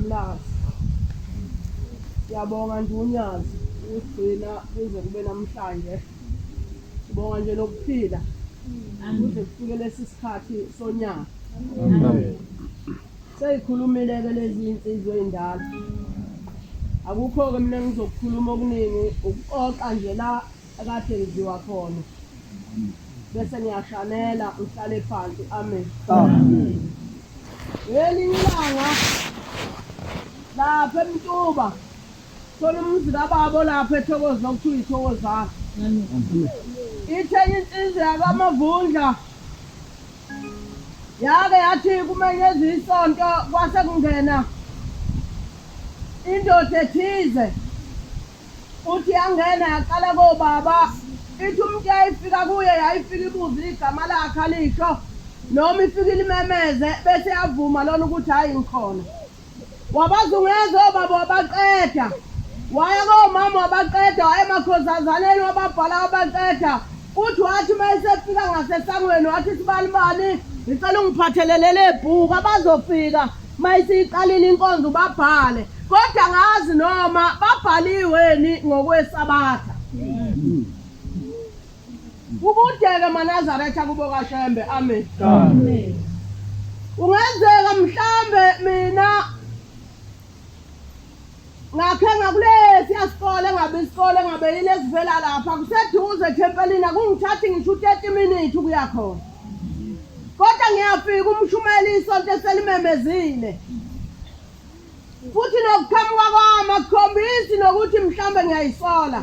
Mlazi. Siyabonga nje uNyazi usigcina kuze kube namhlanje. Sibonga nje nokuphila kuze kufike lesi sikhathi sonyaka. Amen. Seyikhulumile-ke lezi insizwa ey'ndala. Akukho-ke mina ngizokukhuluma okuningi ukuxoxa nje la ekade ngidliwa khona. Bese ngiyashanela ngihlale phansi. Amen. Amen. Ngelinye ilanga lapha eMtuba thola umuzi kababa olapha ethokoza okuthiwa ithokozana. Ithe insizwa yakwamavundla Yake yathi kumenyeza isonto kwase kungena indoda ethize uthi yangena yaqala kobaba ithi umuntu yayifika kuye yayifika ibuze igama lakhe alisho noma ifike ilimemeze bese yavuma lona ukuthi hhayi ngikhona Wabazungeza obaba wabaqeda. Waya komama wabaqeda, waya emakhosazaneni wababhala wabaqeda. Uthi wathi uma esefika ngasesangweni wathi sibani bani ngicela ungiphathele leli bhuku abazofika uma isiyiqalile inkonzo babhale. Kodwa ngazi noma babhaliweni ngokwesabatha. Ukudeke maNazaretha kubo kaShembe. Amen. Amen. Kungenzeka mhlambe mina ngakhe ngakulesi yasikole ngabe isikole ngabe yile sivela lapha kuseduze ethempelini akungithathi ngisho u-30 minutes ukuya khona kodwa ngiyafika umshumayeli isonto eselimemezile futhi nokuqhamuka kwami akukhombisi nokuthi mhlawumbe ngiyayisola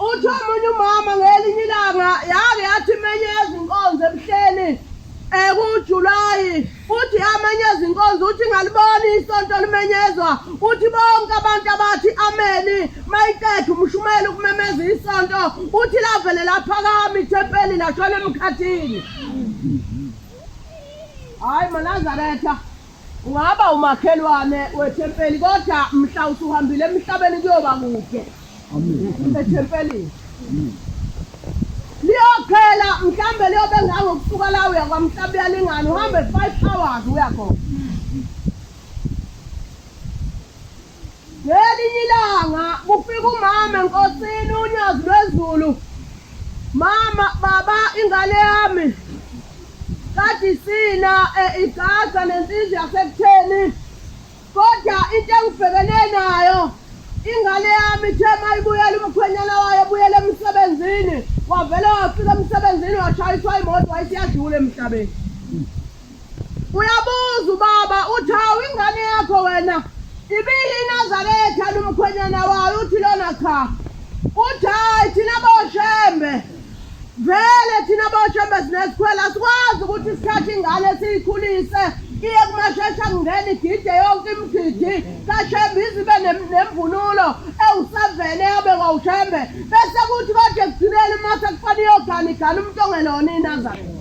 uthi omunye umama ngelinye ilanga yake yathi imenye yezinkonzo ebuhleni um kuJulayi uthi yamenyeza inkonzo uthi ngalibona isonto limenyezwa uthi bonke abantu abathi ameni mayiqeda umshumayeli ukumemeza isonto uthi lavele laphakama ithempeli lashona emkhathini hayi manazaretha Ungaba umakhelwane wethempeli kodwa mhla usuhambile emhlabeni kuyoba kude ethempelini. Liyoqhela mhlambe liyobe ngangokusuka la uya kwamhlaba uyalingana uhambe 5 hours uya khona. Ngelinye ilanga kufika umama enkosini unyazi lwezulu. Mama, baba, ingane yami kade isina eh, igaga nensizwa yasekutheni kodwa into engibhekene nayo ingane yami ithe mayibuyela umkhwenyana wayo ebuyela emsebenzini wavele wafika emsebenzini washayiswa imoto wayesiyadlula emhlabeni. Uyabuza ubaba uthi hawu ingane yakho wena ibiyinazaretha lumkhwenyana wayo uthi lona cha uthi hayi thina boshembe vele thina boshembe sinesikhwela asikwazi ukuthi sithathe ingane siyikhulise iye kumashesha kungena igide yonke imigidi kashembe izibe nemvunulo ewusevele yabekwa ushembe bese kuthi kodwa ekugcineni uma sekufanele iyogana igana umuntu ongelona inazaretha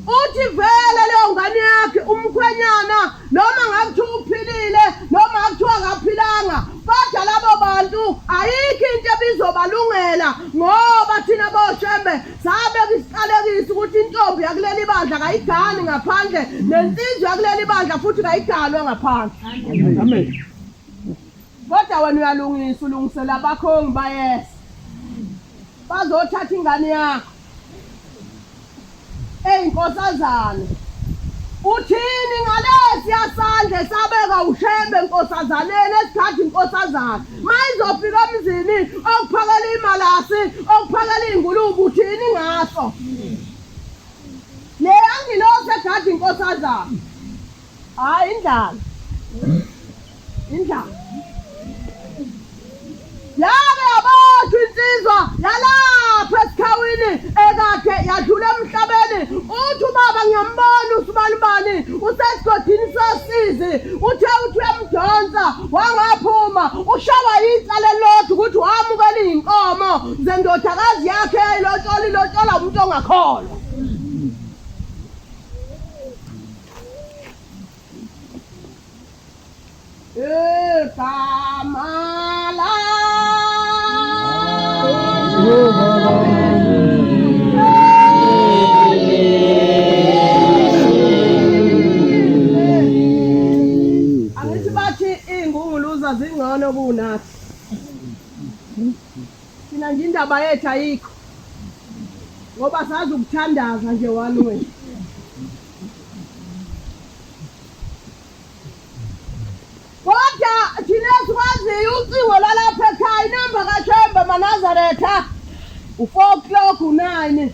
Uthi vele leyo ngane yakhe umkhwenyana noma ngakuthiwa uphilile noma kuthiwa akaphilanga kodwa labo bantu ayikho into ebizobalungela ngoba thina boshembe sabeka isiqalekiso ukuthi intombi yakuleli bandla kayigani ngaphandle nensizwa yakuleli bandla futhi kayiganwa ngaphandle. Amen. Kodwa wena uyalungisa ulungisela abakhongi bayesa bazothatha ingane yakho. Ey nkosazane uthini ngalesi yasandla esabeka uShembe nkosazaneni esikhathi inkosazane mayizofika emzini okuphakela imalasi okuphakela iy'ngulube uthini ngaso leya ngilosi egada inkosazane Hayi indlala. Indlala. Yake yaboshwa insizwa yalapha esikhawini ekade yadlula emhlabeni uthi ubaba ngiyambona usibalibani usesigodini sosizi uthe uthi uyamdonsa wangaphuma ushawa yicala elilodwa ukuthi wamukela iy'nkomo zendodakazi yakhe yayilotshola ilotshola umuntu ongakholwa. Igama Angithi bathi Ningcono kunathi. Thina nje indaba yethu ayikho. Ngoba sazi ukuthandaza nje one way. Kodwa thina esikwaziyo ucingo lwalapha ekhaya inamba kaShembe maNazaretha u-4 o'clock u-9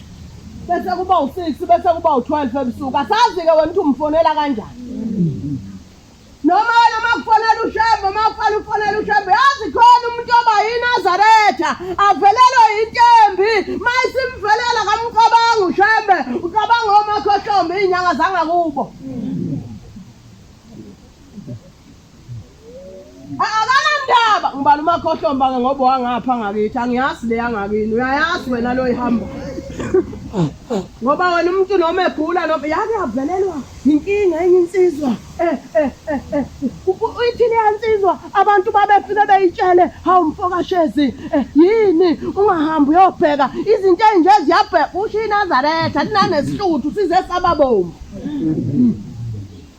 bese kuba u-6 bese kuba u-12 ebusuku. Asazi-ke wena ukuthi umfonela kanjani. Noma wena makufonela uShembe makufanele ufonele uShembe yazi khona umuntu oba yiNazaretha avelelwe yintembi mayisimvelela kamcabanga uShembe ucabanga omakhohlombe iy'nyanga zangakubo. Akanandaba ngibala umakhohlomba ke ngoba wangapha ngakithi angiyazi le yangakini uyayazi wena lo ihamba ngoba wena umuntu noma egula noma yake yavelelwa inkinga enye insizwa eh eh eh, eh. Ithi leya nsizwa abantu babefike beyitshele hawu mfokashezi eh, yini ungahambi uyobheka izinto ezinje ziyabheka usho iNazaretha linanesihluthu size sababomvu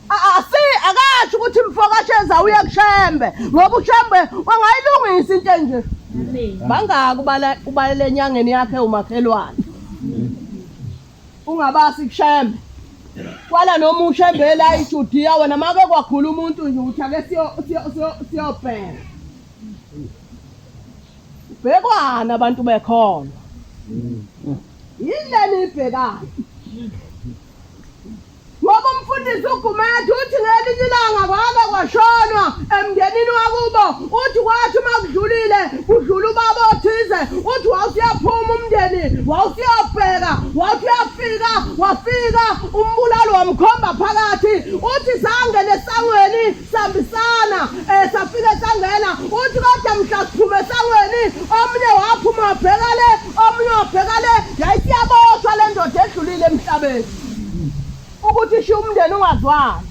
Asi akasho ukuthi mfokasheza uye kuShembe ngoba uShembe wangayilungisa into enje. Bangaki ubala ubalele enyangeni yakhe umakhelwane. Ungabasi kuShembe. Kwala noma uShembe la iJudiya wena make kwakhula umuntu nje uthi ake siyo siyo siyobheka. Ubhekwana abantu bekhona. Yini lena ibhekayo? Ngoba umfundisi uGumede uthi ngelinye ilanga kwake kwashonwa emndenini wakubo, uthi kwathi uma kudlulile kudlula ubaba othize, uthi wawusuyaphuma umndeni wawusuyobheka, wathi uyafika wafika umbulali wamkhomba phakathi, uthi sangena esangweni sambisana um safike sangena, uthi kodwa mhla siphume esangweni omunye waphuma wabheka le, omunye wabheka le, yayisiyaboshwa le ndoda edlulile emhlabeni. Ukuthi ishiya umndeni ungazwani.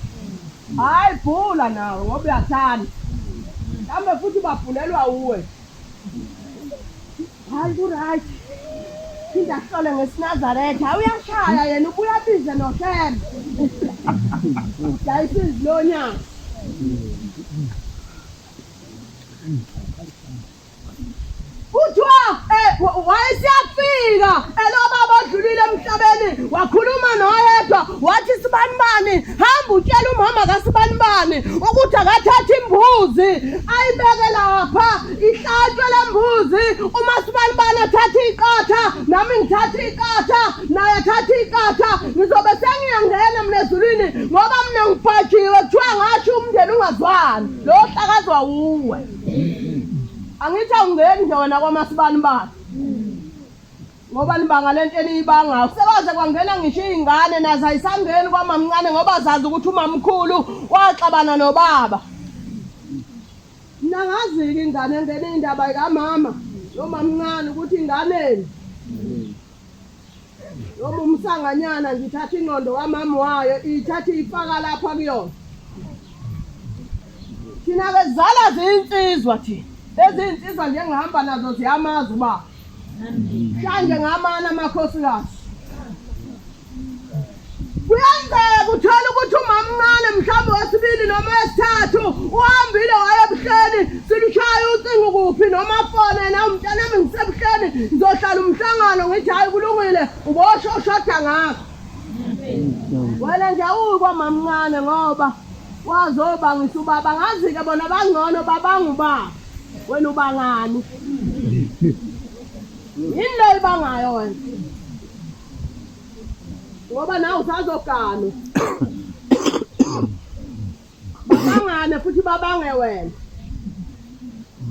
Hayi bhula nawe ngoba uyathanda. Mhlawumbe futhi babhulelwa uwe. Hayi ku-right. Phinde ahlole ngesiNazaretha. Hayi uyashaya yena ubuye abize noShembe. Dayisa izilonyana. Kuthiwa eh, wayesiyafika elobaba odlulile emhlabeni wakhuluma noyedwa wathi sibanibani hamba utshela umama kasibanibani ukuthi akathathe imbuzi ayibeke lapha ihlatshwe le mbuzi uma sibanibani athathe iqatha nami ngithathe iqatha naye athathe iqatha ngizobe sengiyangena mina ezulwini ngoba mina ngibhajiwe kuthiwa ngasho umndeni ungazwani lo hlakazwa wuwe. Angithi awungeni nje wena kwamasibanibani ngoba nibanga lento eniyibangayo sekwaze kwangena ngisho iy'ngane nazo ayisangeni kwamamncane ngoba zazi ukuthi umamkhulu waxabana nobaba. Mina ngazi-ke ingane engena indaba yikamama nomamncane ukuthi inganeni noma umsanganyana nje ithatha ingqondo kamama wayo iyithatha iyifaka lapha kuyona. Thina ke zala zinsizwa thina. Lezi insizwa nje engihamba nazo ziyamazi ubaba. Shanje ngamana amakhosikazi. Kuyenzeka uthole ukuthi umamncane mhlawumbe wesibili noma wesithathu uhambile waya ebuhleni silushaya ucingo kuphi noma fone na umntanami ngisebuhleni ngizohlala umhlangano ngithi hhayi kulungile ubosho oshoda ngakho wena nje awuyi kwamamncane ngoba wazobangisa ubaba ngazi-ke bona bangcono babanga ubaba wena ubangani yini leyo ibangayo wena ngoba nawe usazoganwa babangane futhi babange wena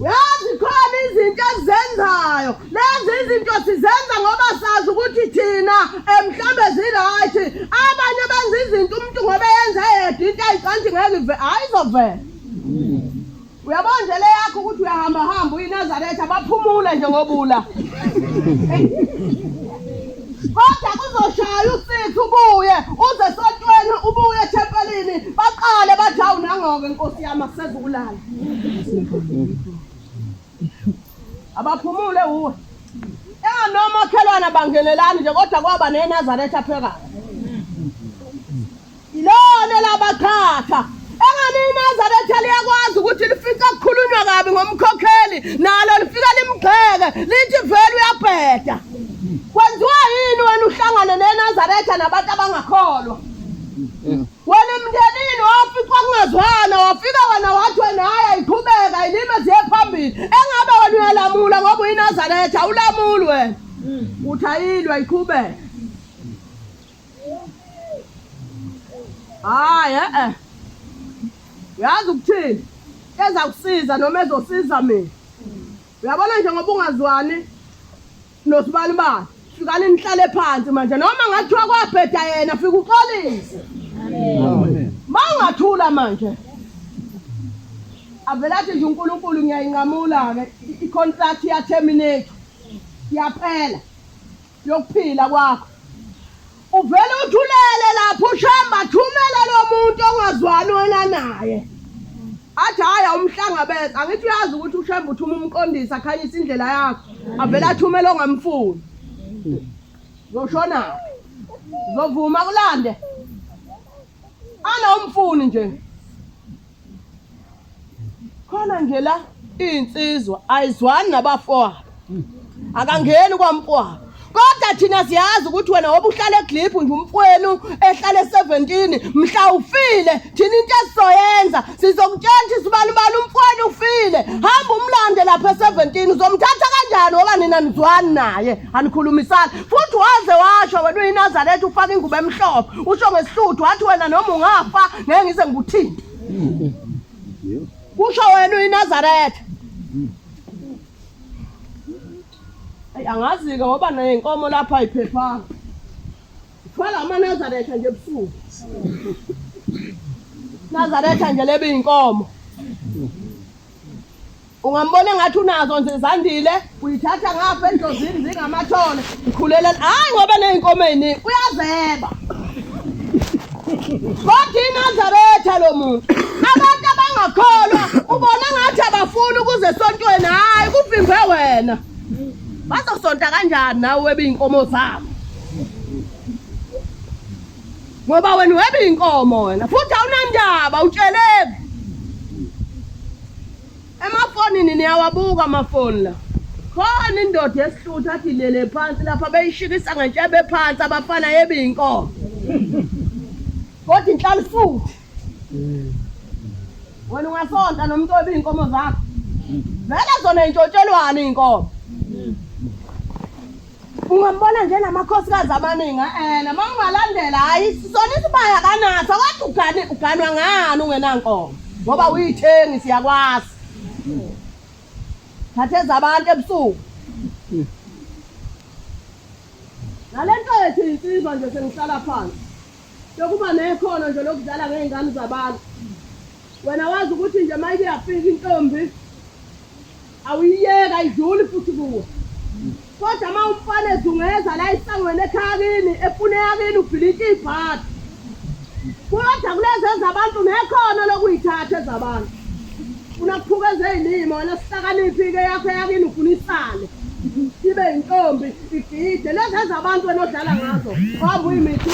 Yazi khona izinto esizenzayo lezi izinto sizenza ngoba sazi ukuthi thina eh, mhlambe zi-right abanye benza izinto umuntu ngoba eyenza yedwa into ayicanti ngeke hayi izovela Uyabona nje le yakho ukuthi uyahamba hamba uyiNazaretha baphumule nje ngobula. Kodwa kuzoshaya usithi ubuye uze esontweni ubuye ethempelini baqale bathi hawu nangoke nkosi yami akusezukulala. Abaphumule uwe. Enga nomakhelwane bangenelani nje kodwa kwaba neNazaretha phakathi. Ilona labaqhatha. Engani iNazaretha liyakwazi ukuthi lifica kukhulunywa kabi. Kwenziwa yini wena uhlangane neNazaretha nabantu abangakholwa? Wena emndenini waficwa kungazwana, wafika wena wathi wena hhayi ayiqhubeka ilime ziye phambili. Engabe wena uyalamula ngoba uyiNazaretha, awulamuli wena. Uthi ayilwe ayiqhubeke. Hayi eh. Uyazi ukuthini? Ezakusiza noma ezosiza mina. Uyabona nje ngoba ungazwani nosibanibani. Fikani nihlale phansi manje noma ngathiwa kwabheda yena fika uxolise. Amen. Mangathula manje. Avela athi nje uNkulunkulu ngiyayinqamula ke i-contract ya terminate. Yaphela. Yokuphila kwakho. Uvele uthulele lapho ushamba thumela lo muntu ongazwani wena naye. Athi hhayi awumhlangabeza angithi uyazi ukuthi ushembe uthuma umqondisi akhanyise indlela yakho avele athumele ongamfuni. Uzoshonaphi? Uzovuma kulande? Ana umfuni nje. Khona nje la insizwa ayizwani nabafowabo. Akangeni kwamfowabo. Kodwa thina siyazi ukuthi wena ngoba uhlala eGlip nje umfwenu ehlala e17 mhla ufile thina into esizoyenza sizokutshela ukuthi sibani bani umfwenu ufile hamba umlande lapha e17 uzomthatha kanjani ngoba nina nizwani naye anikhulumisani futhi waze washo wena uyiNazaretha ufaka ingubo emhlophe usho ngesihluthu wathi wena noma ungafa ngeke ngize ngikuthinte kusho wena uyiNazaretha. Ayi angazi-ke ngoba ney'nkomo lapha ayiphephanga. Thwala amaNazaretha nje ebusuku. Nazaretha nje lebe iy'nkomo. Ungambona engathi unazo nje zandile uyithatha ngapha endlozini zingamathole ngikhulela hayi ngoba ney'nkomo ey'ningi uyazeba. Kodwa iNazaretha lo muntu. Abantu abangakholwa ubona ngathi abafuni ukuze esontweni hayi kuvimbe wena. Bazosonta kanjani nawe webe inkomo zabo? Ngoba wena webe inkomo wena futhi awunandaba utsheleki. Emafonini niyawabuka amafoni la. Khona indoda esihluthu athi lele phansi lapha beyishikisa ngentshebe phansi abafana yebe inkomo. Kodwa inhlali futhi. Wena ungasonta nomuntu obe inkomo zakho. Vele zona intshontshelwane inkomo. Ungambona nje namakhosikazi amaningi eh noma ungalandela hayi sona isibaya kanaso kodwa ugane uganwa ngani ungenankomo ngoba uyithengi siyakwazi. Thathe zabantu ebusuku. Nalento yethu insizwa nje sengihlala phansi. Yokuba nekhono nje lokudlala ngey'ngane zabantu. Wena wazi ukuthi nje uma ike yafika intombi awuyiyeka ayidluli futhi kuwe. Kodwa uma umfana ezungeza la esangweni ekhaya kini efuna eyakini ubhilita ibhadi. Kodwa kulezi ezabantu nekhono lokuyithatha ezabantu. Ufuna kuphuka ezeyilimo wena sihlakaniphi-ke yakho eyakini ufuna isale. Ibe intombi igide lezi ezabantu wena odlala ngazo. Hamba uyimithi.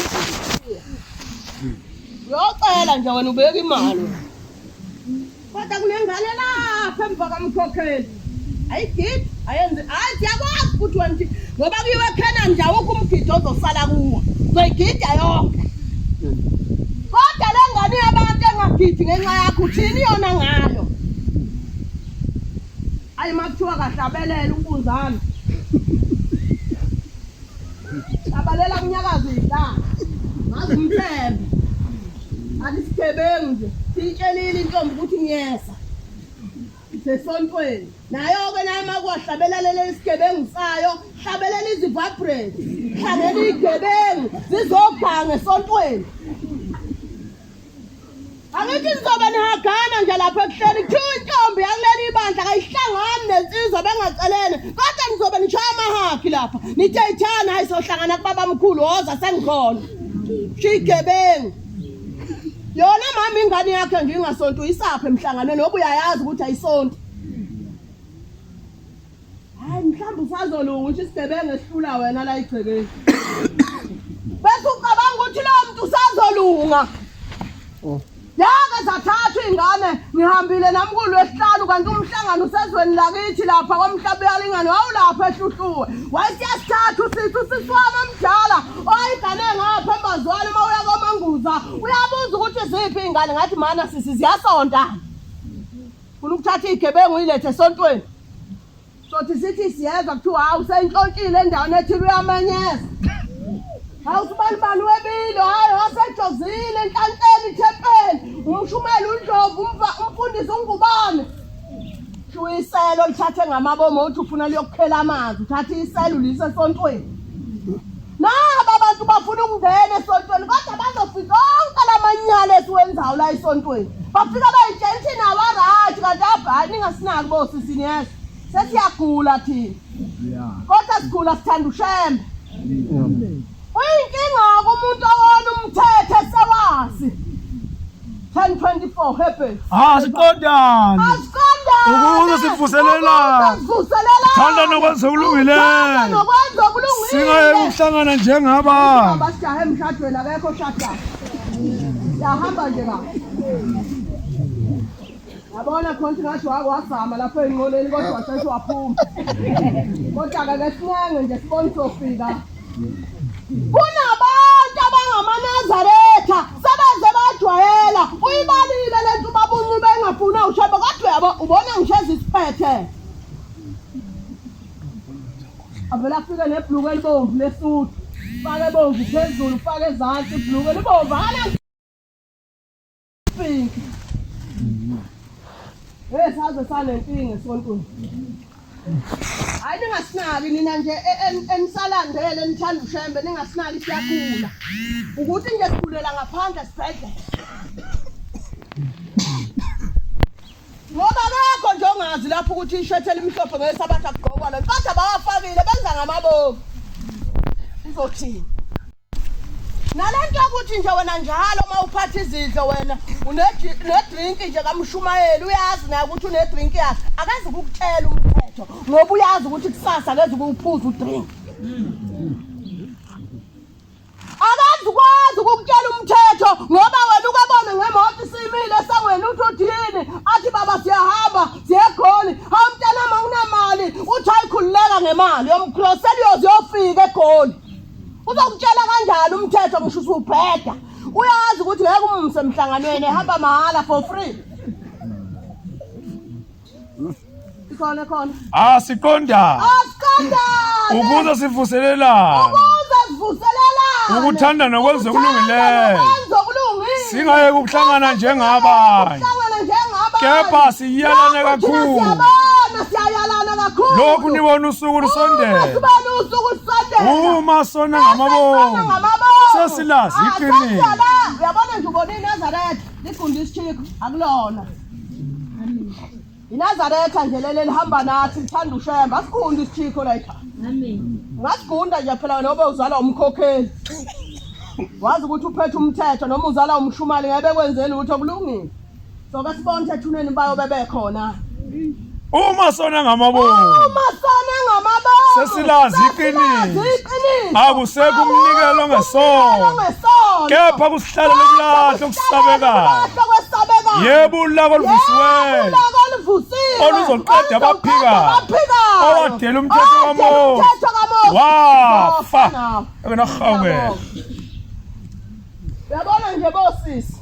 Uyocela nje wena ubeka imali. Kodwa kunengane lapha emva kamkhokheli. Ayigidi, ayenzi, hayi siyakwazi futhi wena ukuthi ngoba kuyiwe eKhenani nje awukho umgidi ozosala kuwo. Uzoyigida yonke. Kodwa le ngane yabantu engagidi ngenxa yakho uthini yona ngayo? Ayi makuthiwa kahlabelela unkunzana. Hlabalela kunyakaza izihlahla. Ngaze umthembe. Athi sigebengu nje. Siyitshelile intombi ukuthi ngiyeza. Isesontweni. Nayo-ke naye makwahlabela lele isigebengu sayo, hlabelela izivibrate. Hlangela izigebengu zizoganga esontweni. Angithi nizobe nihagana nje lapha ekuhleni kuthiwa intombi yakuleli ibandla kayihlangani nensizwa bengacelene kodwa nizobe nishaya amahagi lapha nithe ithana hayi sohlangana kubabamkhulu woza sengikhona shigebengu yona mama ingane yakhe nje ingasonto uyisaphe emhlanganweni ngoba uyayazi ukuthi ayisonto Hayi mhlawumbe usazolunga usho isigebengu esihlula wena la igcekeni. Bese ucabanga ukuthi lo muntu usazolunga. Oh. Yaka Sezathathwa iy'ngane ngihambile nami kulwesihlanu kanti umhlangano usezweni lakithi lapha kwamhlaba uyalingana wawulapha ehluhluwe. Wayesiyasithatha usisi usisi wami omdala owayigane ngapha embazwane uma uya komanguza uyabuza ukuthi ziphi iy'ngane ngathi mana sisi ziyasonta. Funa ukuthatha iy'gebengu uyilethe esontweni. Sothi sithi siyezwa kuthiwa hawu seyintshontshile endaweni ethile uyamenyeza. Hawu sibalibali webilo hayi wasejozile enhlanhleni ithempeli umshumeli uNdlovu umfundisi uNgubane. Shuwa iselo lithathe ngamabomu uthi ufuna liyokukhela amanzi uthathe iselo ulise esontweni. Naba abantu bafuna ukungena esontweni kodwa bazofika onke lamanyala esiwenzayo la esontweni. Bafika bayitshela ukuthi nawo right kanti abhayi ningasinaki bosisi niyezwa. Sesiyagula thina. Kodwa sigula sithanda uShembe. Uyinkinga-ke umuntu owona umthetho esewazi. 1024 Hebrews. Asiqondane. Asiqondane. Ukuze sivuselelane. Sivuselelane. Thanda nokwenza okulungileyo. Thanda nokwenza okulungileyo. Singaye ukuhlangana njengaba. Baba sijahe emshadweni akekho oshadayo. Siyahamba nje kahle. Yabona khona ukuthi ngathi wake wazama lapho ey'nqoleni kodwa washeshe waphuma. Kodwa-ke ke sinenge nje sibone sofika. Kunabantu abangamaNazaretha sebeze bajwayela. Uyibalile le nto ubaba uNcube engafuni uShembe kodwa uyabo ubona ngisho ezisiphethe. Avele afike nebhluku elibomvu lesudu. Fake ebomvu phezulu, fake ezansi ibhluku elibomvu. Akana Pink. Hey saze sanenkinga esontweni. Hayi ningasinaki nina nje enisalandele nithanda uShembe ningasinaki siyakhula. Ukuthi nje sikhulela ngaphandle sibhedlela. Ngoba akekho nje ongazi lapho ukuthi ishethe elimhlophe ngesabatha kugqokwa lo. Kodwa bawafakile benza ngamabomu. Uzothini? Nalento yokuthi nje wena njalo uma uphatha izidlo wena unedrink nje kamshumayeli uyazi naye ukuthi unedrink yakhe akazi ukukutshela umthetho ngoba uyazi ukuthi kusasa akeze ukuwuphuza udrink. Akazi ukwazi ukukutshela umthetho ngoba wena ukabone ngemoto isimile esangweni uthi uthini athi baba siyahamba siye eGoli hawu mntanami awunamali uthi ayikhululeka ngemali yomcrossela uyoze uyofika eGoli. Uzokutshela kanjani umthetho ngisho usubheda? Uyazi ukuthi ngeke umse emhlanganweni ehamba mahhala for free. Ikhona khona. Asiqondane. Asiqondane. Ukuze sivuselelane. Ukuze sivuselelane. Ukuthanda nokwenza okulungileyo. Ukwenza okulungile. Singayeki ukuhlangana njengabanye. Ukuhlangana njengabanye. Kepha siyalane kakhulu. Siyabona siyayalana kakhulu. Lokhu nibona usuku lusondela. Sibona usuku lusondela. Uma sona ngamabomu. Sesilazi ah, iqiniso. Uyabona nje ubona iNazaretha ligunda isithiko akulona. INazaretha nje leli lihamba nathi lithanda uShembe asigunda isithiko la ekhaya. Amen. Ungasigunda nje phela noba uzalwa umkhokheli. Wazi ukuthi uphethe umthetho noma uzalwa umshumali ngeke bekwenzeli lutho kulungile. Soke sibone ukuthi ethuneni bayo bebekhona. Uma sona ngamabomu. Uma sona ngamabomu. Sesilazi iqiniso. Iqiniso. Akusekho umnikelo ngesono. Kepha kusihlala lokulahla okusabekayo. Yebo ulaka oluvusiweyo. Ulaka oluvusiwe. Oluzoqeda abaphikayo. Abaphikayo. Owadela umthetho kaMose. Umthetho kaMose. Wafa. Ebenarhawukela. Uyabona nje bosisi.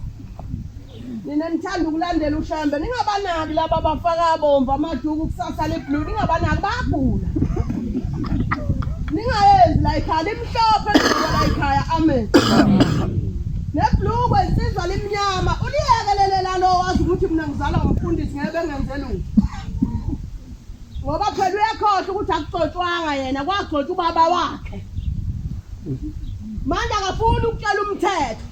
Nina nithanda ukulandela uShembe ningabanaki laba abafaka abomvu amaduku kusasa le-blue ningabanaki bayagula. Ningayenzi la ekhaya limhlophe ligqoka la ekhaya amen. Nebhlukwe insizwa limnyama uliyeke lelo wazi ukuthi mina ngizalwa umfundisi ngeke bengenze lutho. Ngoba phela uyakhohlwa ukuthi akugcotshwanga yena kwagcotshwa ubaba wakhe. Manje akafuni ukutshela umthetho.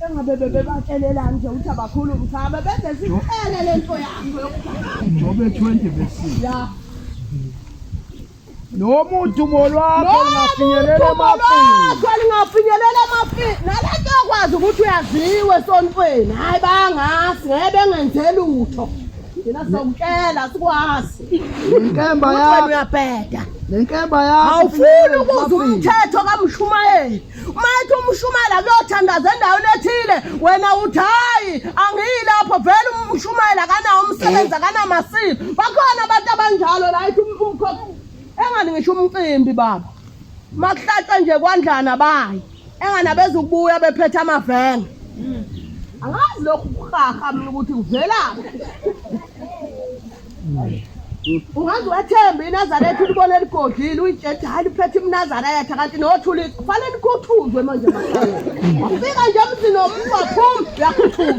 Engabe bebebatshelelani nje ukuthi abakhulumi cha bebenze sicele lento yakho yokuthi Jobe 20 verse 6. ya Noma udumo lwakho lungafinyelela emafini. lwakho lingafinyelela emafini nalento yokwazi ukuthi uyaziwa esontweni hayi bangazi ngeke bengenze lutho. Thina sokutshela sikwazi. Nenkemba Ukuthi wena yakho uyabheda. nenkemba yakho Awufuni ukuzwa umthetho kamshumayeli. Uma ethi umshumayeli akuyothandaza endaweni ethile, wena uthi hayi angiyi lapho vele umshumayeli akanawo umsebenzi akanamasiko. Bakhona abantu abanjalo la ethi umkhokho engani ngisho umcimbi baba. Makuhlatshwa nje kwandlana bayi. Engani abezukubuya bephethe amavenge. Angazi lokhu kuhaha mina ukuthi kuvelaphi. Ungaze wethembe iNazaretha ulibone ligodlile uyitshela hayi liphethe iMnazaretha kanti nothuli kufanele likhuthuzwe manje wafika nje emzini womuntu waphuma uyakhuthuzwa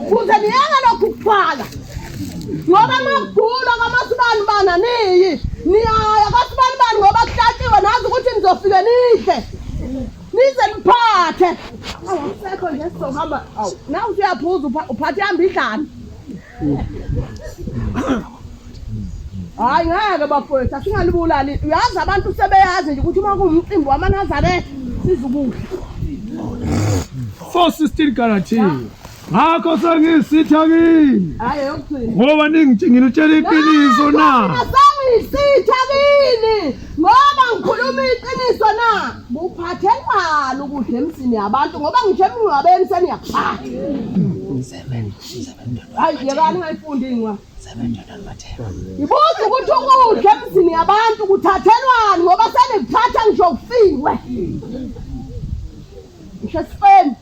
kuze niyeke lokhu kuthwala ngoba makugula kwamasibani bani aniyi niyaya kwasibani bani ngoba kuhlatshiwe nazi ukuthi nizofike nidle nize niphathe awu akusekho nje sizohamba awu nawe usuyaphuza uphathe ihamba idlani Hayi ngeke bafowethu asingalibulali. Uyazi abantu sebeyazi nje ukuthi uma kuwumcimbi wamaNazaretha sizukudla. 416 guarantee. Ngakho sengisitha kini. Hayi eyokugcina. Ngoba ningithi nginitshela iqiniso na. Sengisitha kini ngoba ngikhuluma iqiniso na. Kuphathelani ukudla emzini yabantu ngoba ngisho emngcwabeni seniyakuphatha. Hayi yekani ngayifundi incwadi. Ibuza ukuthi ukudla emzini yabantu kuthathelwani ngoba senikuthatha ngisho kufiwe. Ngisho esifeni.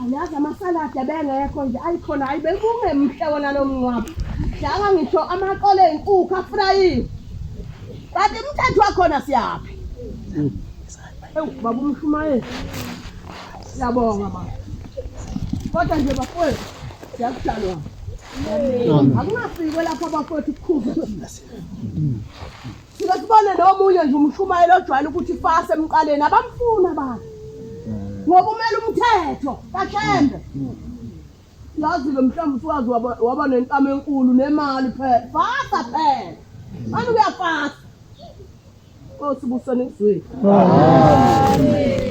Angiyazi amasaladi abengekho nje ayikhona hayi bekungemhle wona lo mngcwabo. Dlanga ngisho amaqolo ey'nkukhu afrayiwe. Kanti umthetho wakhona siyaphi? Ewu baba umshumayeli. Siyabonga baba. Kodwa nje bafowethu siyakudalwa. Akungafikwe lapho abafowethu kukhuzwe. Sike sibone nomunye nje umshumayeli ojwayele ukuthi fase emqaleni abamfuna abantu. Ngoba umele umthetho kaShembe. Yazi-ke mhlawumbe usuwazi waba nentamo enkulu nemali phela. Fasa phela. Manje uyafasa. Nkosi buseni kuzwile. Amen.